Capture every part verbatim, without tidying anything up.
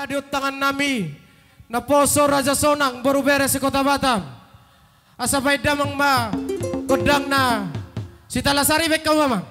Di tangan nami naposo Raja Sonang boru bere se-Kota Batam. Asa baen damang ma gondangna. Sitalasari baen hamu, amang.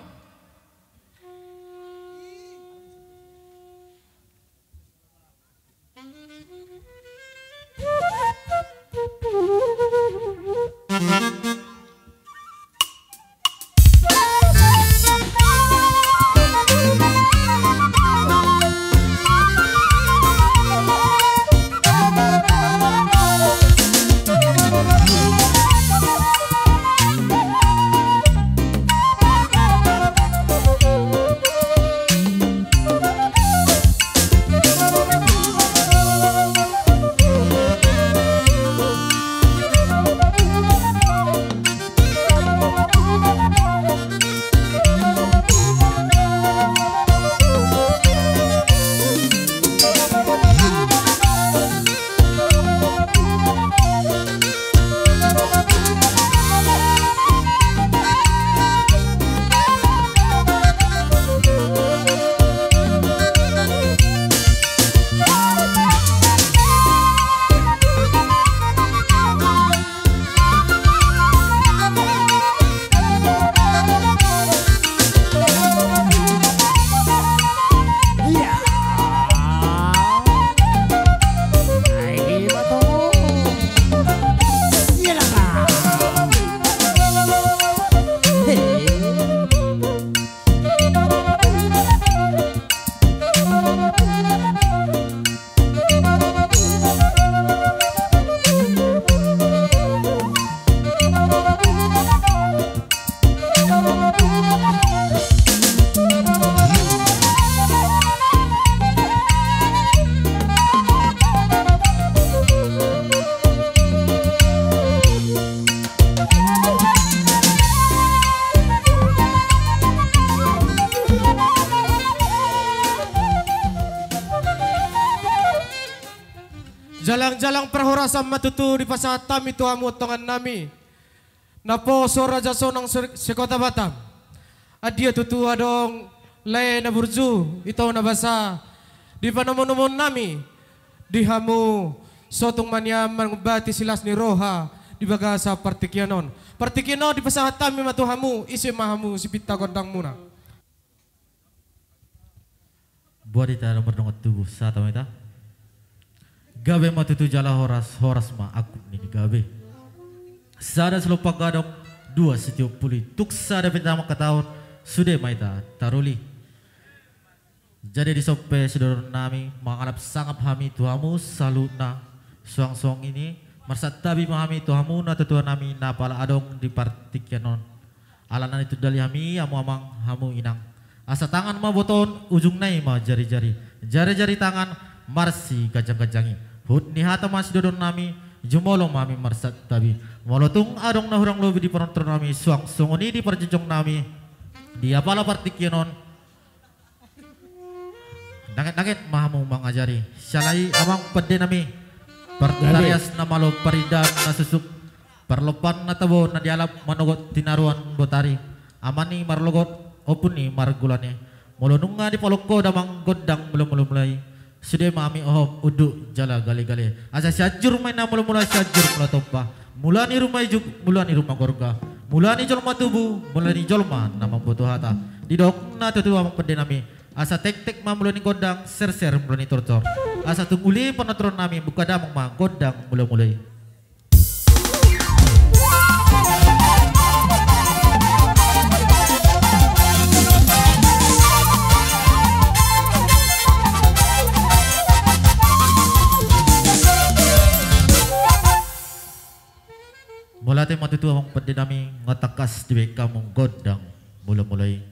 Jalang-jalang parhorasan ma tutu dipasahat hami tu hamu tongtong nami naposo Raja Sonang se-, se-Kota Batam. Adia tutu adong lae na burju, ito na basa, di panomunomuon nami di hamu, sotung ma nian mangumbati silas ni roha di bagasan partingkian on. Partingkian on dipasahat hami ma tu hamu, ise ma hamu sipinta gondangmuna. Boa do hita na mardongan tubu, sahata ma hita. Gabe ma tutu jala horas, horas ma angkup ni gabe. Sada silompa gadong, dua sitio puli, tung sada pe hita mangkatahon, sude ma hita taruli. Jadi dison pe sidohonon nami, mangalap sangap hami tu hamu saluhutna, suang songon i, marsantabi ma hami tu hamu natuatua nami na pala adong di partingkian on. Alana nitundali hami, hamu amang, hamu inang. Asa tangan ma botoon, ujungna i ma jarijari. Jarijari tangan, marsiganjangganjangi. Huhut ni hata ma sidohonon nami, jumolo ma hami marsantabi. Molo tung adong na hurang lobi di panortoron nami, suang songon i di parjongjong nami di apala partingkian on. Nangetnanget ma hamu mangajari. Siala i amang pande nami. Partarias na malo parindahan na susuk. Parlompan na tabo na dialap manogot tinaruan botari. Ama ni marlogot, ompu ni margulani. Molo nunga dipalok ho damang gondang mulamula i. Sude ma hami hohom unduk jala galegale. Asa Sianjur ma inna mulamula, Sianjur Mula Tompa. Mula ni ruma ijuk, mula ni ruma gorga. Mula ni jolma tubu, mula ni jolma na mamboto hata. Didok natuatua amang pande nami. Asa tektek ma mula ni gondang, serser mula ni tortor. Asa tung uli panortoron nami, buka damang ma gondang mulamula i. Mauliate ma tutu amang pande nami, nga tangkas dibaen hamu gondang mulamula i.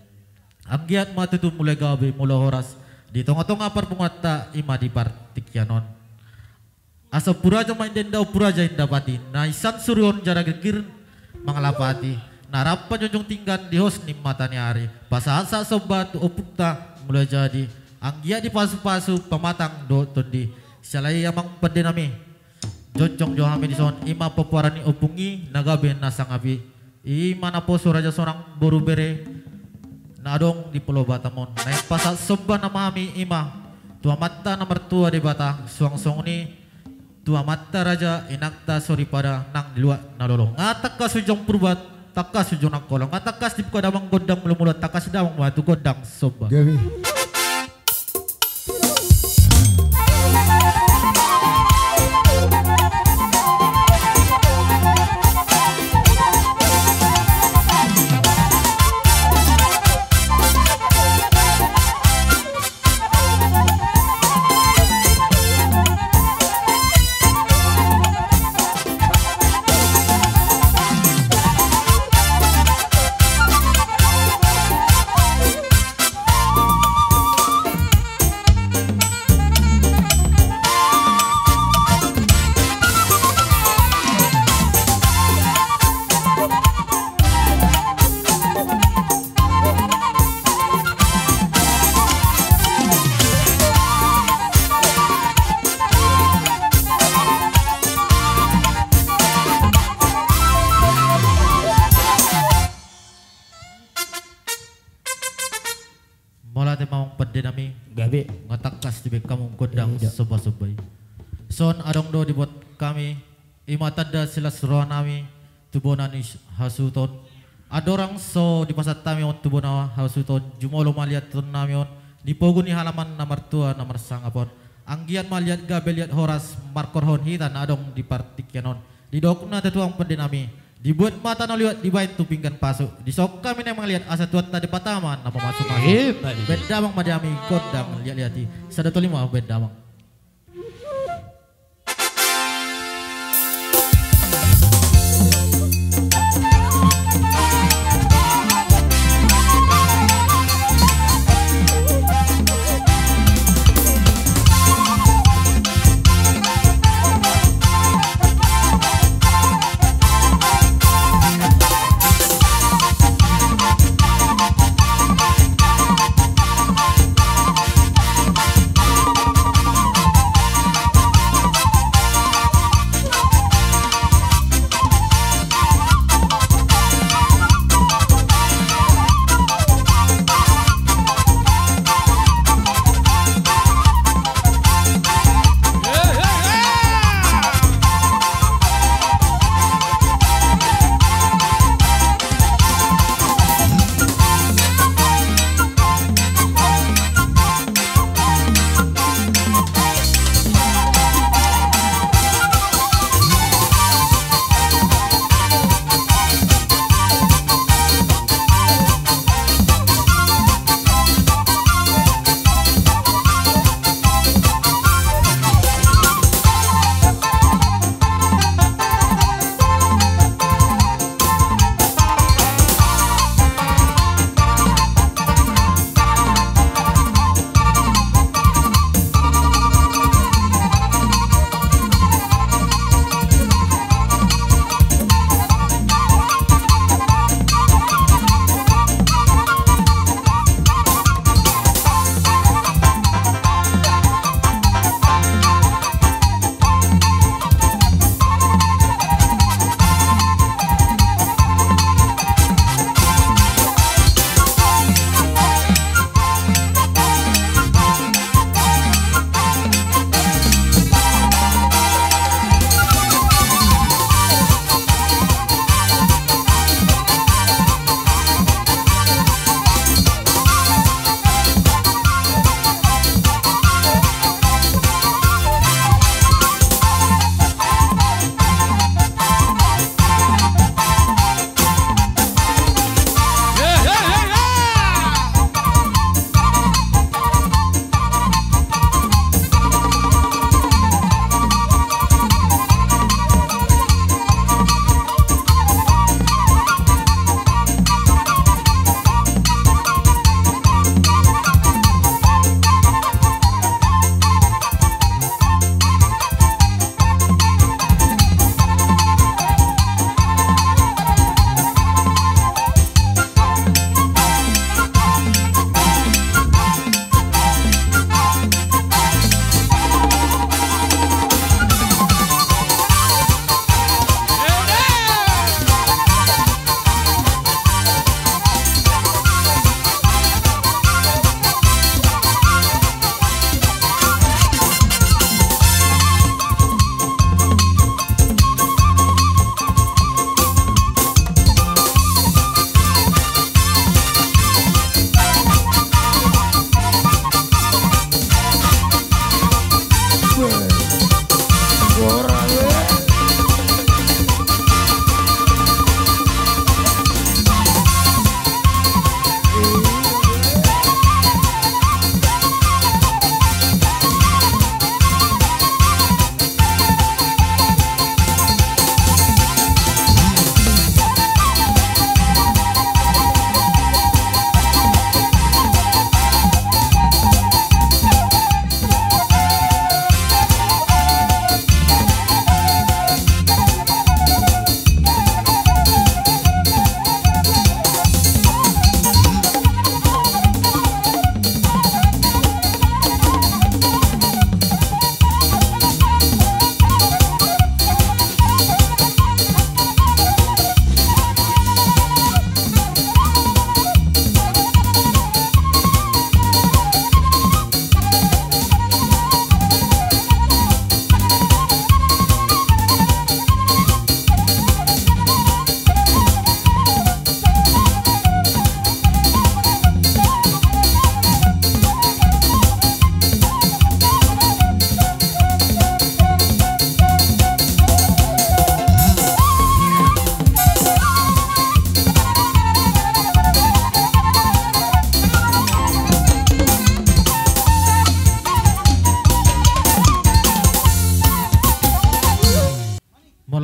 Anggiat ma tutu mula gabe mula horas di tongatonga parpunguanta i ma di partingkian on. Asa Ompu Raja ma inda-inda, Ompu Raja inda pati, na insan suru on jala girgir mangalapati, na rap panjunjung tinggan di hos ni mata ni ari, pasahatsahat somba tu ompunta Mulajadi, anggiat dipasupasu pamatang dohot tondi. Siala i amang pande nami, jongjong jo hami dison, i ma pomparan ni ompung i na gabe na sangap i. I ma naposo Raja Sonang boru bere na adong di Pulo Batam on. Naeng pasahat somba nama hami i ma Tu Amanta na martua Debata, suang songon i tu amanta raja, inanta soripada nang di luat na lolo. Nga tangkas ujung Purba, tangkas ujung Nangkola. Nga tangkas dibuka damang gondang mula-mula, tangkas damang ma tu gondang somba. Gabe. Mauliate ma amang pande nami. Gabe. Nga tangkas dibaen hamu gondang somba-somba i. Son adong do dibuat hami, i ma tanda silas roha nami tu bona ni hasuhuton. Andorang so dipasahat hami on tu bona hasuhuton, jumolo ma liaton nami on di pogu ni halaman na martua na marsangap on. Anggiat ma liat gabe liat horas marhorhon hita na adong di partingkian on. Didok na tutu amang pande nami, dibuat mata na liat dibaen tu pinggan pasu. Dison hami na mangaliat asa Tuhanta Debata ma na mamasumasu. Baen damang ma di hami gondang liat-liat i. Sada tolu lima, baen damang.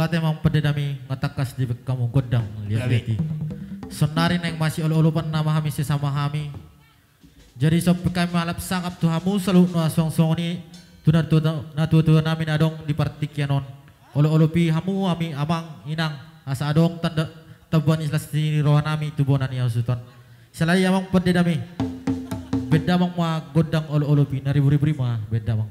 Ate amang pande nami, nga tangkas dibahen hamu gondang liat-liat i. Sonari naeng masiolop-olopan nama hami sesama hami. Jadi sompit hami mangalap sangap tu hamu saluhutna songon i, tu natua-tua nami na adong di partingkian on. Olop-olopi hamu hami amang inang, asa adong tanda tabuan ikhlas ni roha nami tu bona ni hasuhuton. Sala i amang pande nami, bahen damang ma gondang olop-olopi na ribur-ribur i ma, bahen damang.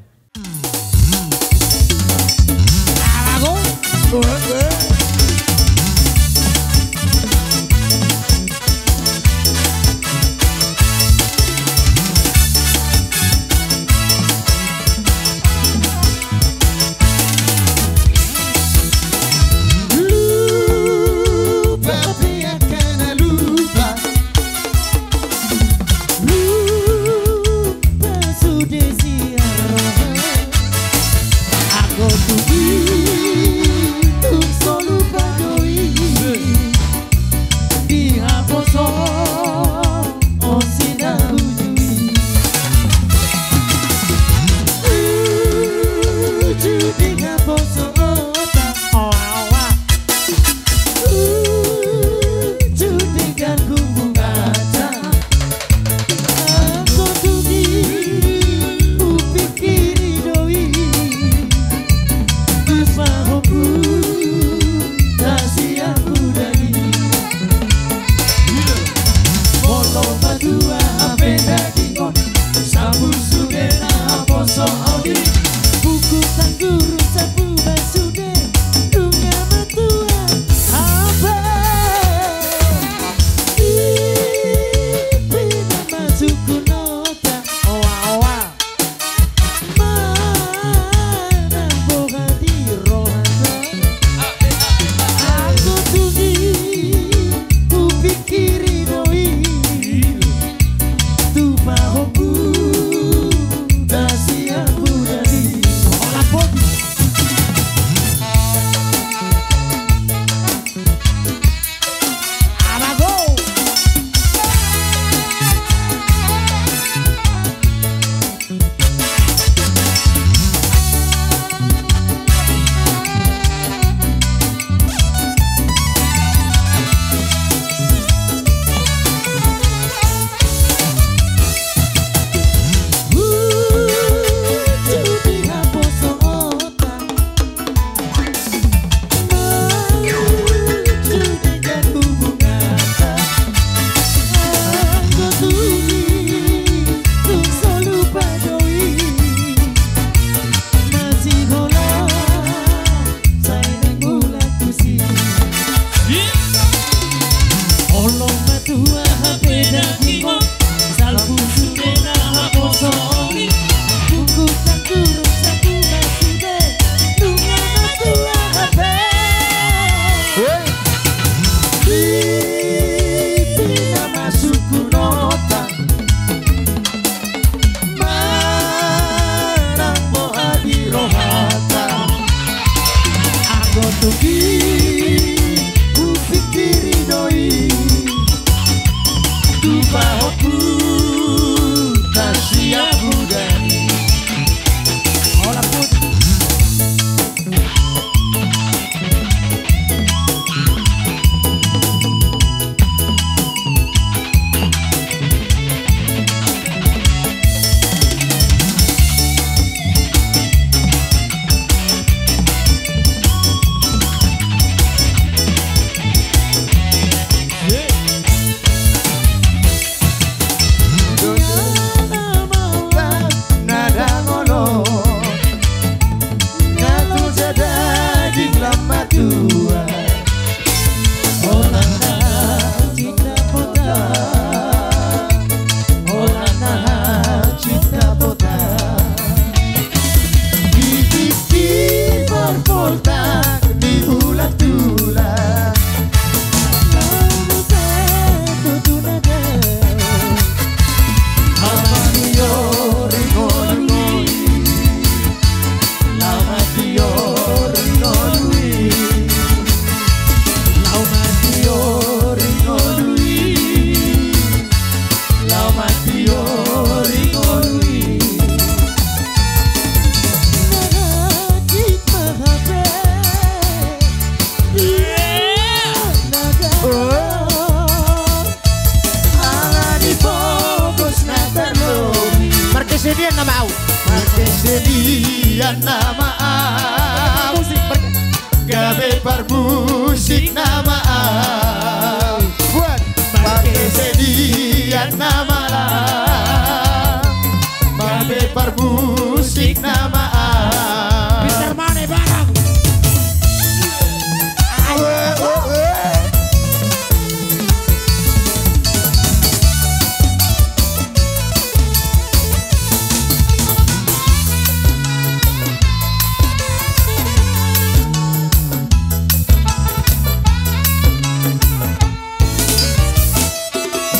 Lupa pe angka na lupa. Lupa sude sian roha. Anggo tu i tung so lupa do i. Di haposo on si na uju i. Uju di haposo on. Uju di ganggu mungata. Anggo tu i hupingkiri do i. Tupa hombu na sian muda i. Molo matua hape daging on, salpu sude na haposo on i. Buku tangguru salpu ma sude, nunga matua hape. Ipi na masuk tu nota. Oa, oa. Manang boha di rohanta. Anggo tu i hupingkiri do i. Tupa hombu na sian muda i. Hola pogi. Amago. Olo matua hape daging on, salpu sude na haposo on i. Buku tangguru salpu ma sude, nunga matua hape. Ipi na masuk tu nota. Manang boha di rohanta. Anggo tu i hupingkiri do i. Tupa hombu na sian muda i. Hola put. Nama am. Musik ber- Gabe parmusik nama am. Buat. Parkesenian nama am. Gabe parmusik nama am. Bisa mana barang? Ayo.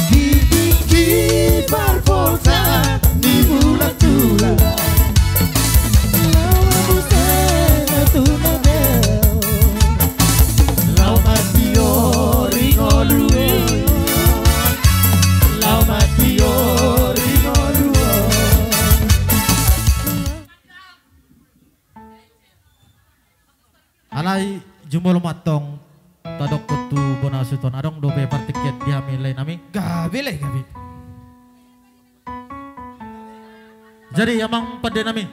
Di tingki parpoltak ni bulan tulang. Laho ma muse tu na beo. Laho ma tio ri ngolu. Laho ma tio ri ngolu. Alai jumolo ma antong tadokkon tu bona suhut on, adong dope partingkian di hami lae nami. Gabe lae, gabe. Jadi amang pande nami.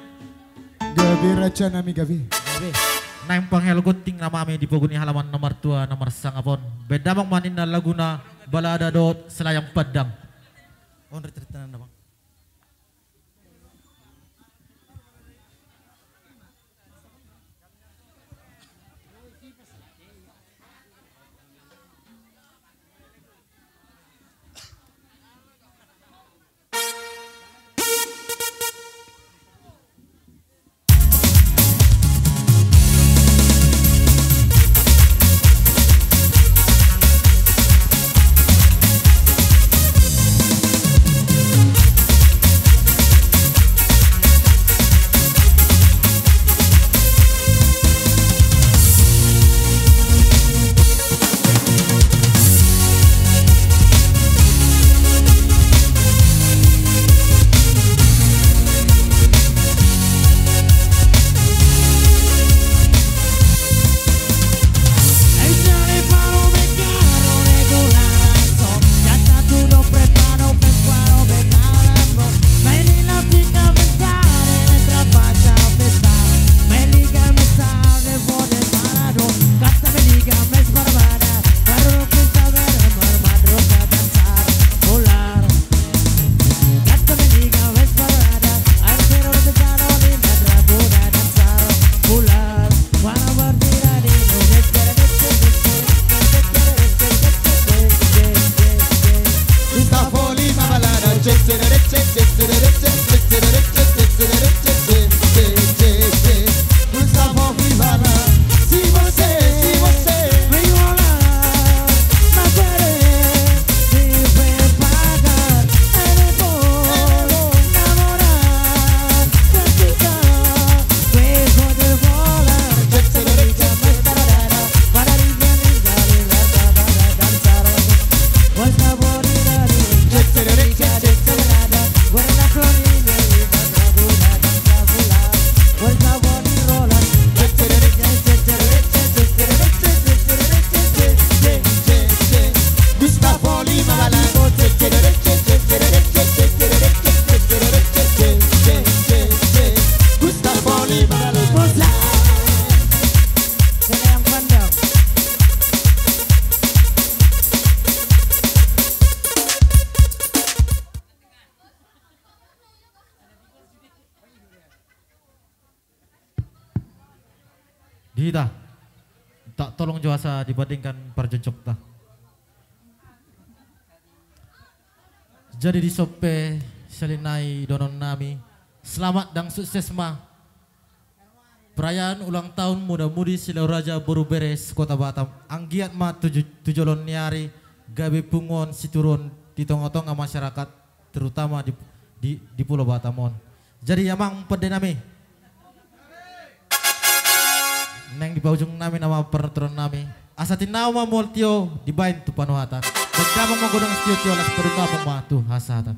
Gabe raja nami, gabe. Gabe. Naeng panghelo gonting nama hami di pogu ni halaman na martua na marsangap on. Baen damang ma ninna laguna balada dohot selayang pandang. On rit rit na bang. Di hita, tak tolong jo asa dibandingkan parjongjongta. Jadi dison pe sahali nai dohonon nami, selamat dan sukses ma perayaan ulang tahun muda-mudi Silau Raja Boru Bere se-Kota Batam. Anggiat ma tu ju-, tu joloan ni ari gabe punguan situruon di tonga-tonga masyarakat, terutama di, di, di Pulo Batam on. Jadi amang pande nami, naeng di paujung nami nama partuturan nami. Asa tinau ma mual tio dibaen tu panuhatan. Baen damang ma godang sitio-tio, las paduka ma tu hasahatan.